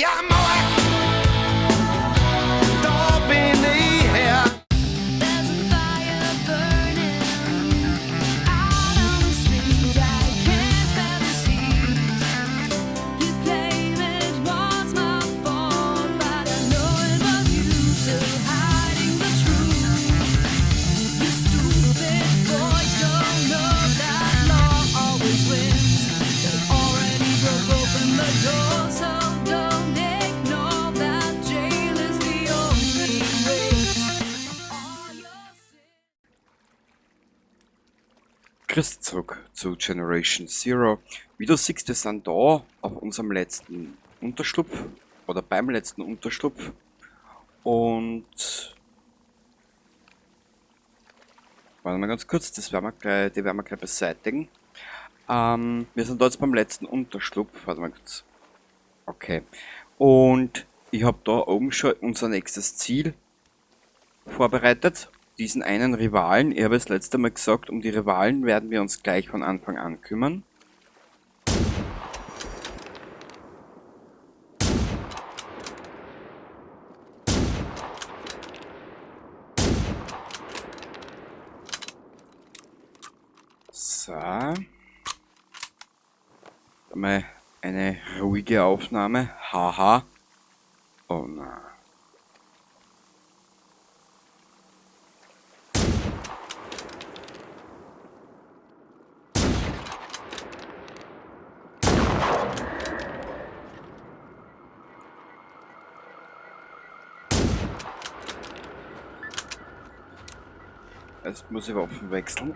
Steiermark, da bin ich her. There's a fire burning out on the street. I can't bear this heat. You claim it was my fault, but I know it was you still hiding the truth. You stupid boy, don't know that law always wins. They already broke open the door, so don't ignore that jail is the only race. All your sins. Grüß zurück zu Generation Zero. Wie du siehst, wir sind da auf unserem letzten Unterschlupf oder beim letzten Unterschlupf und warte mal ganz kurz, das werden wir gleich, die werden wir gleich beseitigen. Wir sind da jetzt beim letzten Unterschlupf, warte mal kurz. Okay. Und ich hab da oben schon unser nächstes Ziel vorbereitet. Diesen einen Rivalen, ich habe es letzte Mal gesagt, um die Rivalen werden wir uns gleich von Anfang an kümmern. So. Mal eine ruhige Aufnahme. Haha. Oh nein. Jetzt muss ich Waffen wechseln.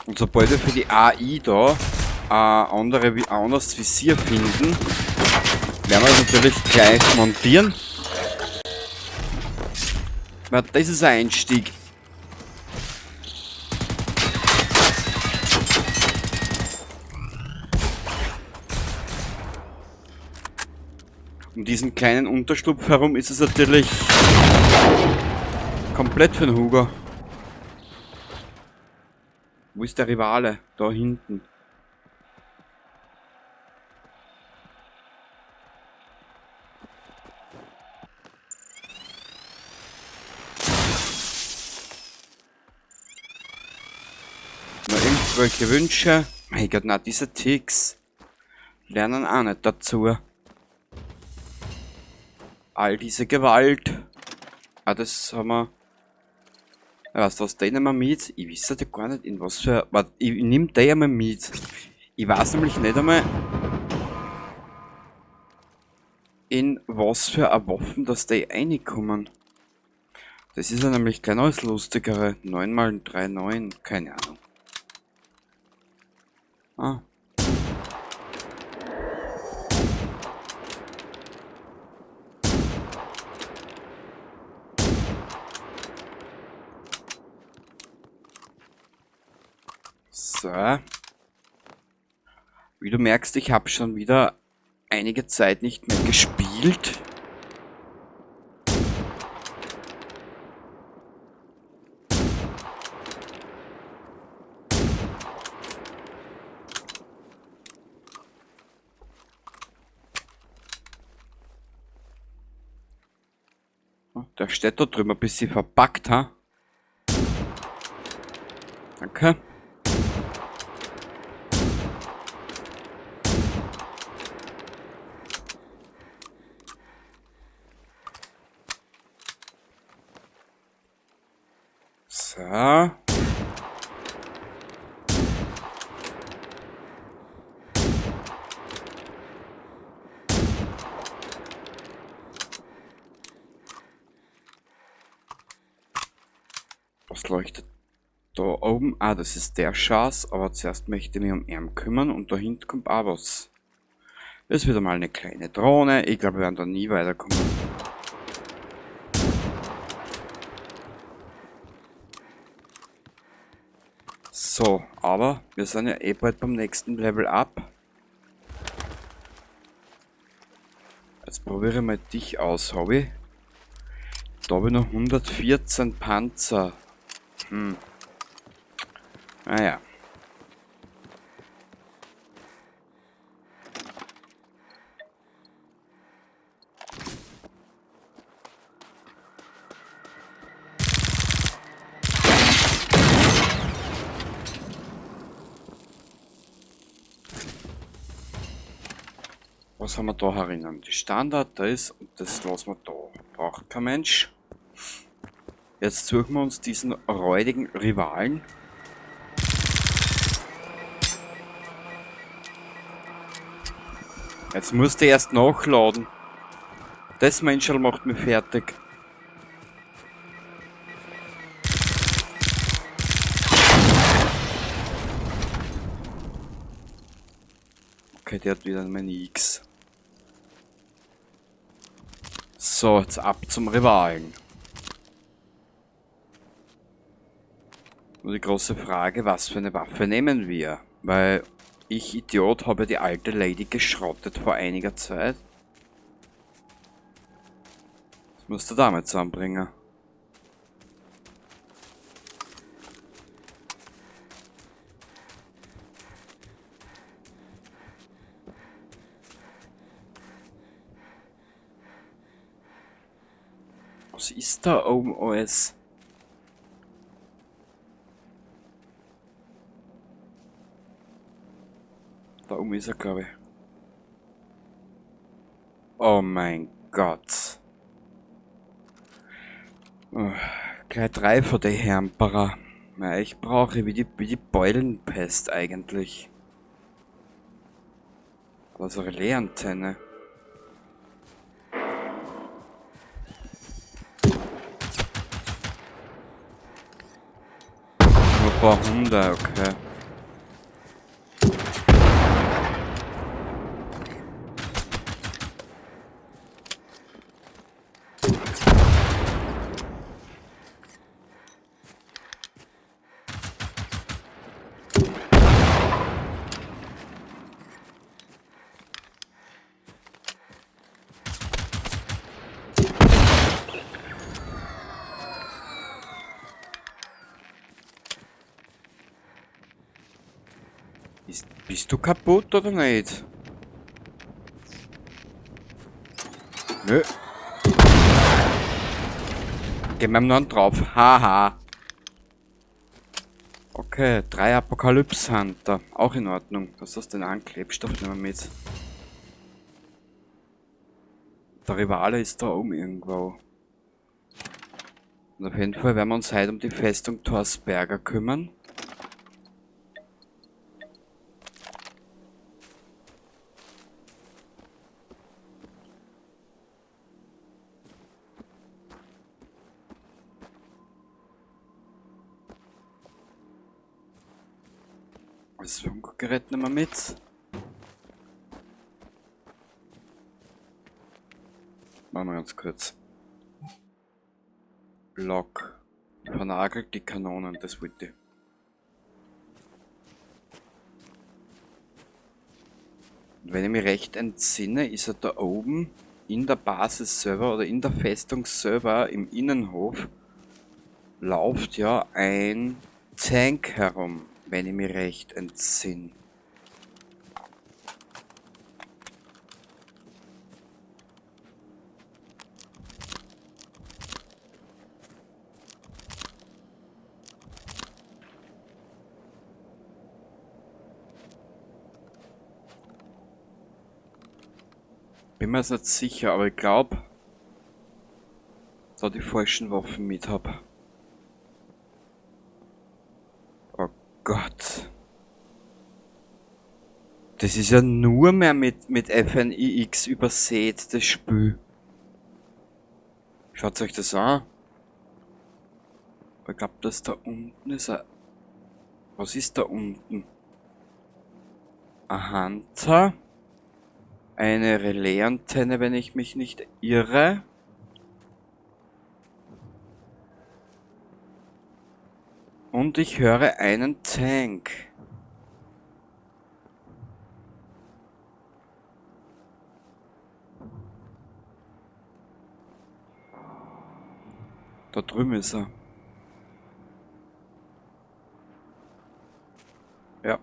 Und sobald wir für die AI da ein anderes Visier finden, werden wir das natürlich gleich montieren. Na, das ist ein Einstieg. Um diesen kleinen Unterschlupf herum ist es natürlich komplett für den Hugo. Wo ist der Rivale? Da hinten. Noch irgendwelche Wünsche? Mein Gott, na, diese Ticks lernen auch nicht dazu. All diese Gewalt. Ah, das haben wir. Ja, weißt du was, den nehmen wir mit? Ich weiß ja gar nicht, in was für... Warte, ich nehm den einmal mit. Ich weiß nämlich nicht einmal, in was für eine Waffen, dass die reinkommen. Das ist ja nämlich gleich noch das Lustigere. 9 mal 3, 9, keine Ahnung. Ah. So. Wie du merkst, ich hab schon wieder einige Zeit nicht mehr gespielt. Oh, der steht da drüben ein bisschen verpackt, ha? Danke. So. Was leuchtet da oben? Ah, das ist der Schatz, aber zuerst möchte ich mich um ihn kümmern und da hinten kommt auch was. Das ist wieder mal eine kleine Drohne. Ich glaube, wir werden da nie weiterkommen. So, aber wir sind ja eh bald beim nächsten Level up. Jetzt probiere ich mal dich aus, Hobby. Da habe ich noch 114 Panzer. Naja. Was haben wir da herinnen? Die Standard, da ist und das lassen wir da. Braucht kein Mensch. Jetzt suchen wir uns diesen räudigen Rivalen. Jetzt musst du erst nachladen. Das Menschel macht mich fertig. Okay, der hat wieder meine X. So, jetzt ab zum Rivalen. Nur die große Frage, was für eine Waffe nehmen wir? Weil ich, Idiot, habe die alte Lady geschrottet vor einiger Zeit. Das musst du damit zusammenbringen. Was ist da oben alles? Da oben ist er, glaube ich. Oh mein Gott. Oh, gleich 3 von den Hermperer. Na, ich brauche wie die Beulenpest eigentlich. Aber so eine Relais-Antenne. Nur ein paar Hunde, okay. Bist du kaputt oder nicht? Nö. Gehen wir noch einen drauf. Haha. Okay, 3 Apokalypse Hunter. Auch in Ordnung. Was ist das denn? Ein Klebstoff nehmen wir mit. Der Rivale ist da oben irgendwo. Und auf jeden Fall werden wir uns heute um die Festung Torsberga kümmern. Das Funkgerät nehmen wir mit. Machen wir ganz kurz. Lock. Vernagelt die Kanonen, das wollte ich. Und wenn ich mich recht entsinne, ist er da oben in der Basis-Server oder in der Festungsserver im Innenhof läuft ja ein Tank herum, wenn ich mich recht entsinne. Bin mir jetzt nicht sicher, aber ich glaub, da die falschen Waffen mit hab. Oh Gott. Das ist ja nur mehr mit FNIX übersät, das Spiel. Schaut euch das an. Ich glaub, das da unten ist ein... Was ist da unten? Ein Hunter. Eine Relais-Antenne, wenn ich mich nicht irre. Und ich höre einen Tank. Da drüben ist er. Ja.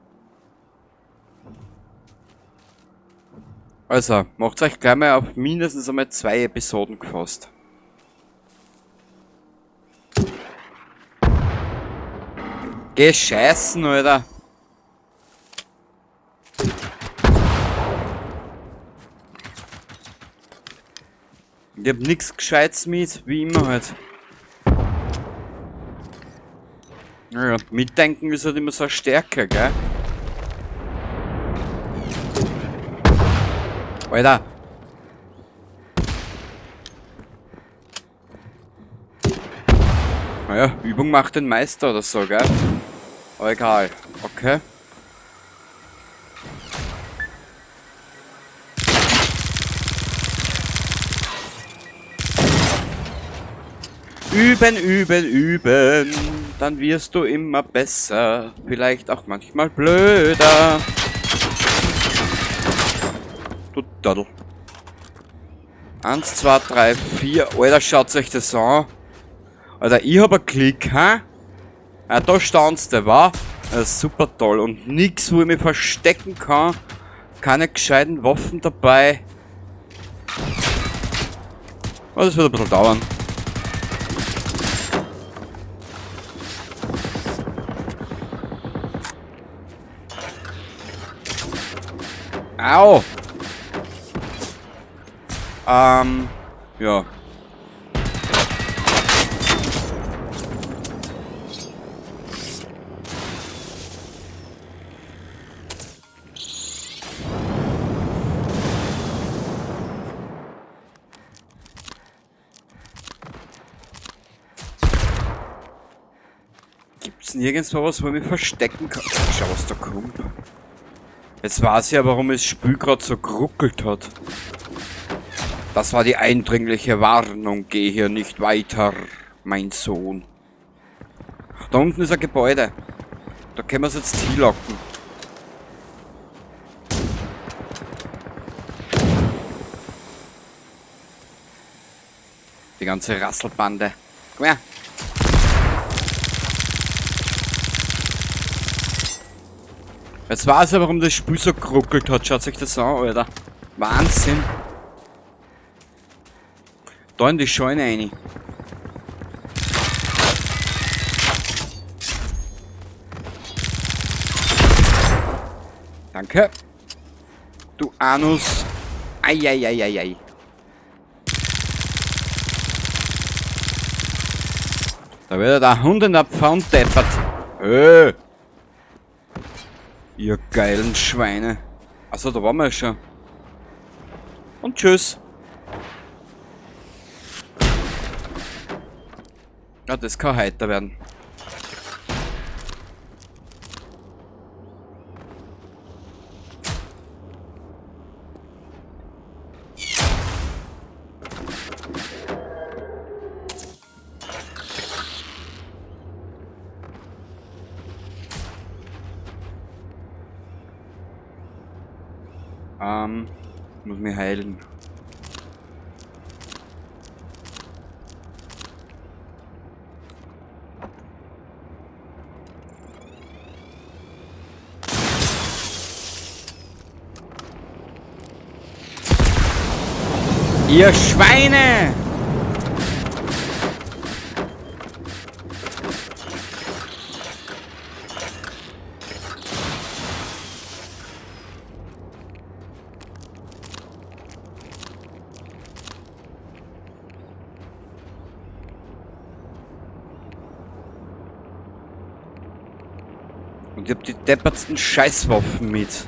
Also, macht euch gleich mal auf mindestens einmal 2 Episoden gefasst. Geh scheißen, Alter! Ich hab nix Gescheites mit, wie immer halt. Naja, mitdenken ist halt immer so eine Stärke, gell? Alter! Naja, Übung macht den Meister oder so, gell? Aber egal. Okay. Üben, üben, üben. Dann wirst du immer besser. Vielleicht auch manchmal blöder. Du Dödel. 1, 2, 3, 4. Alter, schaut euch das an. Alter, ich hab einen Klick, hä? Ja, da standst du, wa? Das ist super toll. Und nix, wo ich mich verstecken kann. Keine gescheiten Waffen dabei. Oh, das wird ein bisschen dauern. Au! Ja. Gibt's nirgendwo was, wo ich mich verstecken kann? Schau, was da kommt. Jetzt weiß ich ja, warum das Spiel grad so geruckelt hat. Das war die eindringliche Warnung. Geh hier nicht weiter, mein Sohn. Da unten ist ein Gebäude. Da können wir's jetzt hinlocken. Die ganze Rasselbande. Komm her. Jetzt weiß ich, warum das Spiel so geruckelt hat. Schaut euch das an, Alter. Wahnsinn. Da in die Scheune rein. Danke. Du Anus. Ei, ei, ei, ei, ei. Da wird der Hund in der Pfanne deppert. Ihr geilen Schweine. Achso, da waren wir ja schon. Und tschüss. Ja, das kann heiter werden. Muss mich heilen. Ihr Schweine! Und ich hab die deppertsten Scheißwaffen mit.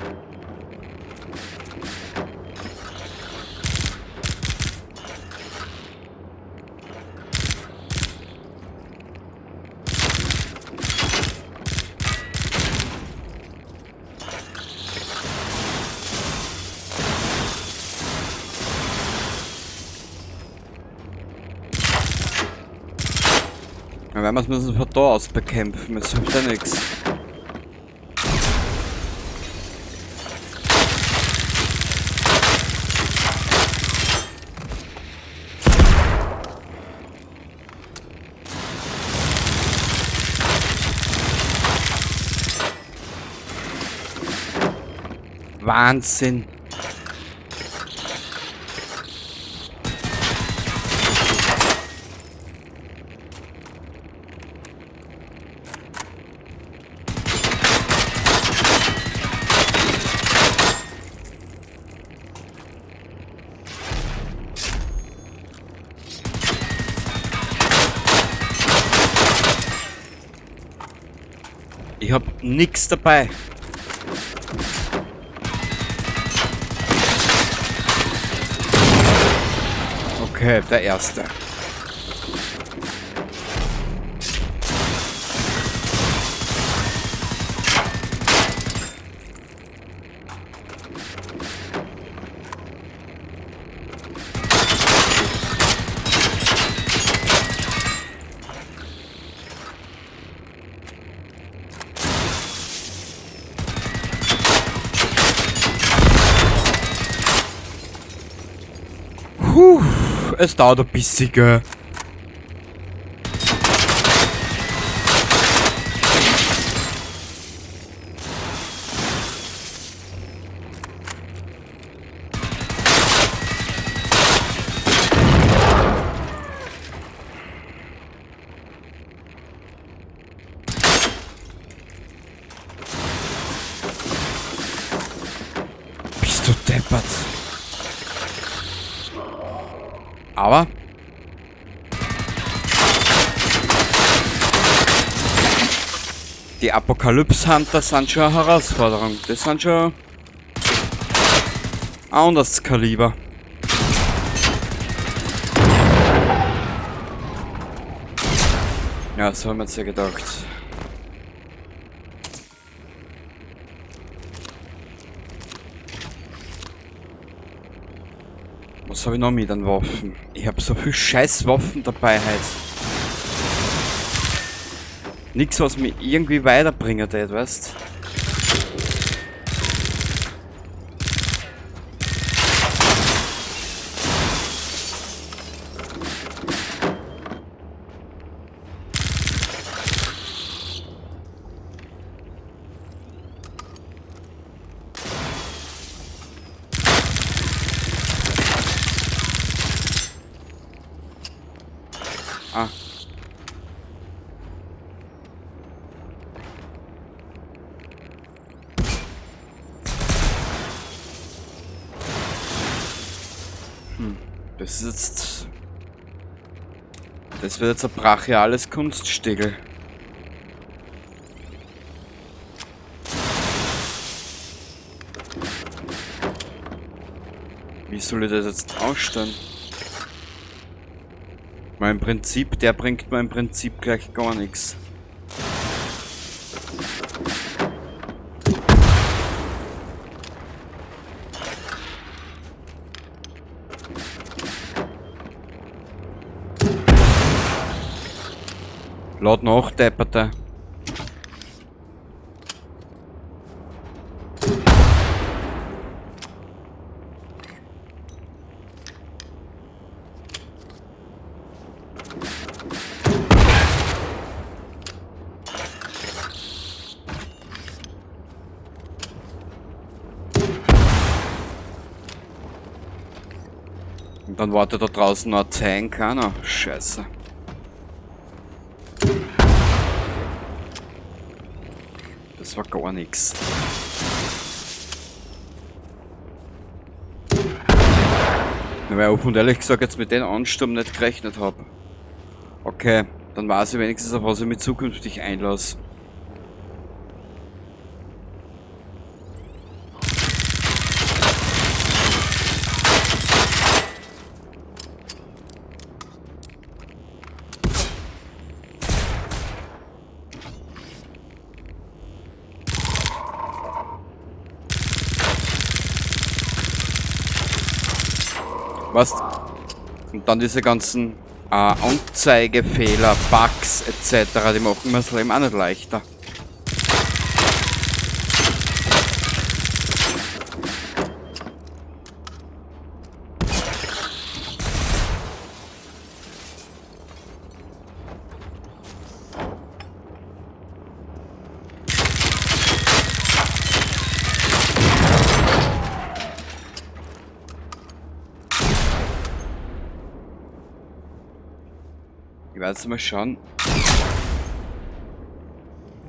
Dann werden wir's müssen von da aus bekämpfen, es hilft ja nix. Wahnsinn. Ich hab nix dabei. Okay, der erste. Puh, es dauert ein bisschen, gell? Bist du deppert? Aber die Apokalypse Hunter sind schon eine Herausforderung. Das sind schon anderes Kaliber. Ja, so haben wir uns ja gedacht. Was habe ich noch mit an Waffen? Ich habe so viel Scheißwaffen dabei heute. Nix, was mich irgendwie weiterbringen tät, weißt? Ah. Das ist jetzt... Das wird jetzt ein brachiales Kunststegel. Wie soll ich das jetzt ausstellen? Weil im Prinzip, der bringt mir im Prinzip gleich gar nichts. Lad nach, Depperte. Und dann wartet da draußen noch ein Tank, keiner. Scheiße. Das war gar nix. Weil ich offen und ehrlich gesagt jetzt mit dem Ansturm nicht gerechnet hab. Okay, dann weiß ich wenigstens, auf was ich mich zukünftig einlasse. Was? Und dann diese ganzen Anzeigefehler, Bugs et cetera, die machen mir das Leben auch nicht leichter. Ich werde jetzt mal schauen.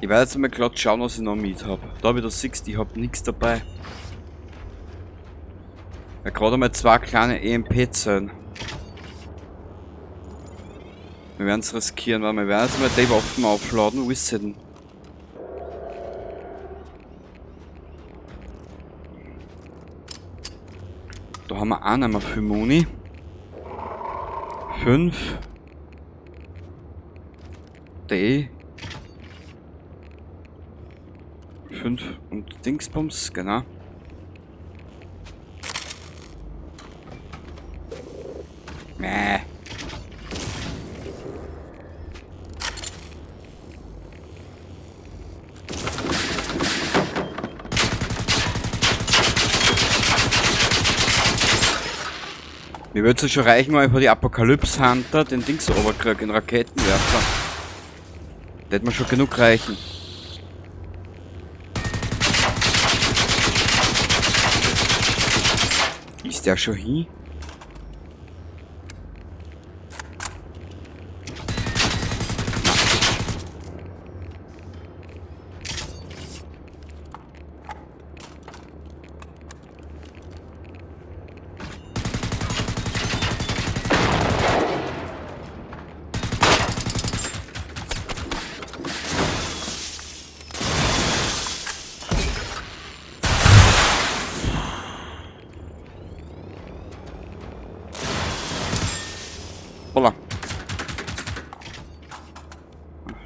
Ich werde jetzt mal glatt schauen, was ich noch mit hab. Da wieder siehst, ich hab nix dabei. Ja, gerade mal zwei kleine E M P-Zellen. Wir werden's riskieren, weil wir werden jetzt mal die Waffen aufladen. Wo ist sie denn? Da haben wir auch nicht mehr viel Muni. 5. D. 5 und Dingsbums, genau. Mäh. Mir würde es schon reichen, wenn ich von die Apokalypse Hunter den Dings runterkriege, den Raketenwerfer. Der hätte mir schon genug reichen. Ist der schon hin? Holla.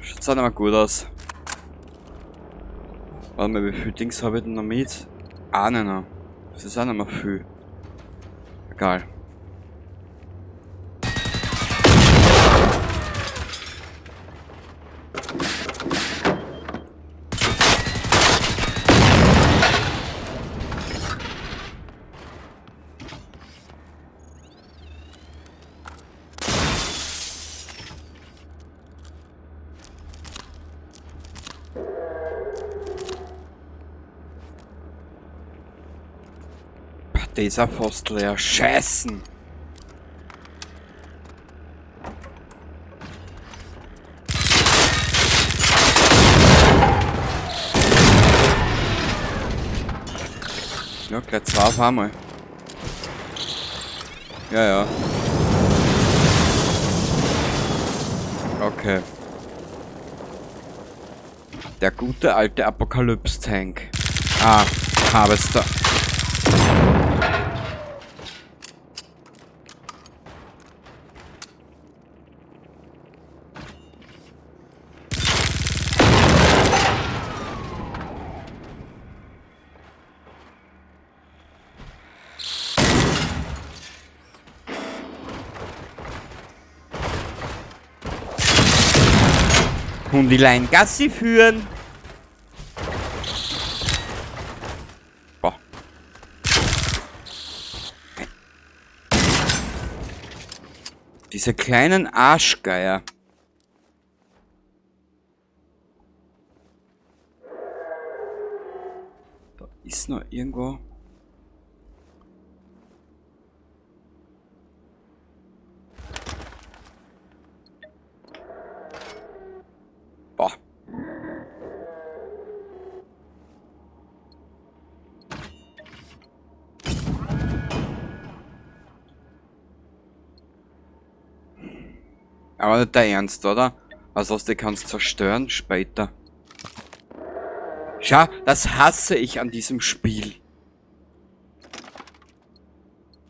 Schaut auch nicht mehr gut aus. Warte mal, wie viel Dings habe ich denn noch mit? Ah, nein, nein. Das ist auch nicht mehr viel. Egal. Dieser fast leer. Scheißen! Ja, gleich zwei auf einmal. Ja, ja. Okay. Der gute alte Apokalypse-Tank. Ah, Harvester. Hundilein Gassi führen. Boah. Diese kleinen Arschgeier. Da ist noch irgendwo. Boah. Aber nicht der Ernst, oder? Was hast du, kannst zerstören später. Schau, das hasse ich an diesem Spiel.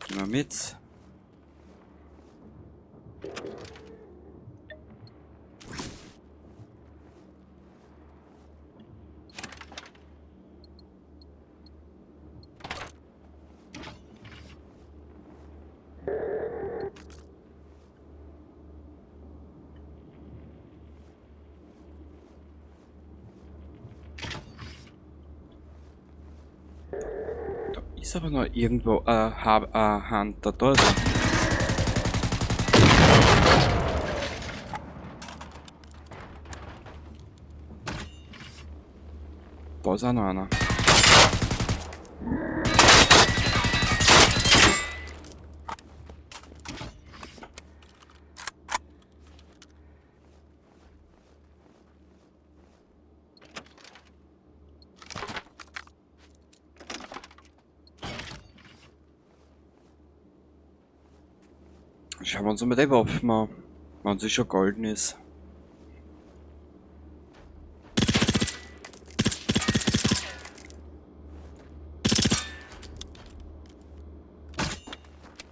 Geh mal mit. Ist aber noch irgendwo Hunter, da ist er. Da ist auch noch einer. Schauen wir uns mal die Waffen an, wenn sie schon golden ist.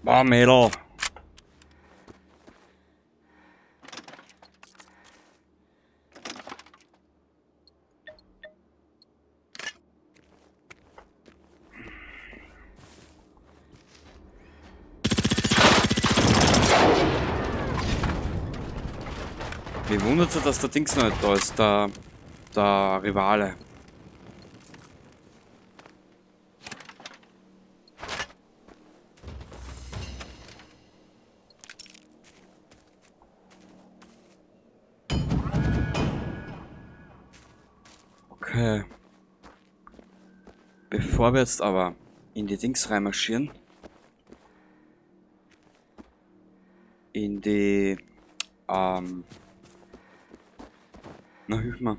Boah, Mädel. Mich wundert es, dass der Dings noch nicht da ist, der Rivale. Okay. Bevor wir jetzt aber in die Dings reinmarschieren, in die na, hilf mir.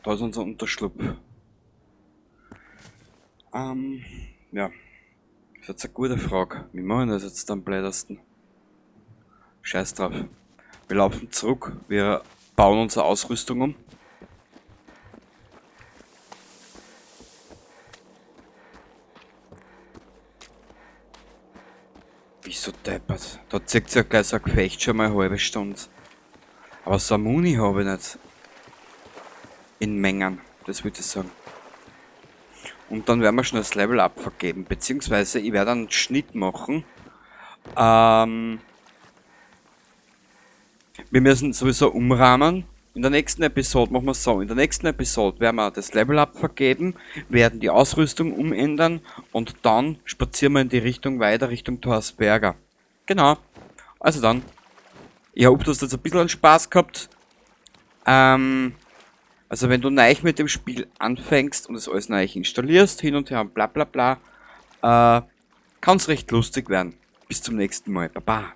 Da ist unser Unterschlupf. Ja. Das ist jetzt eine gute Frage. Wie machen wir das jetzt am blödesten? Scheiß drauf. Wir laufen zurück. Wir bauen unsere Ausrüstung um. Wieso deppert? Da zieht sich ja gleich so ein Gefecht schon mal eine halbe Stunde. Aber so eine Muni habe ich nicht. In Mengen, das würde ich sagen. Und dann werden wir schon das Level Up vergeben. Beziehungsweise ich werde einen Schnitt machen. Wir müssen sowieso umrahmen. In der nächsten Episode machen wir es so. In der nächsten Episode werden wir das Level Up vergeben, werden die Ausrüstung umändern und dann spazieren wir in die Richtung weiter, Richtung Torsberger. Genau. Also dann. Ich hoffe, du hast jetzt ein bisschen Spaß gehabt. Also wenn du neu mit dem Spiel anfängst und das alles neu installierst, hin und her und bla bla bla, kann's recht lustig werden. Bis zum nächsten Mal. Baba.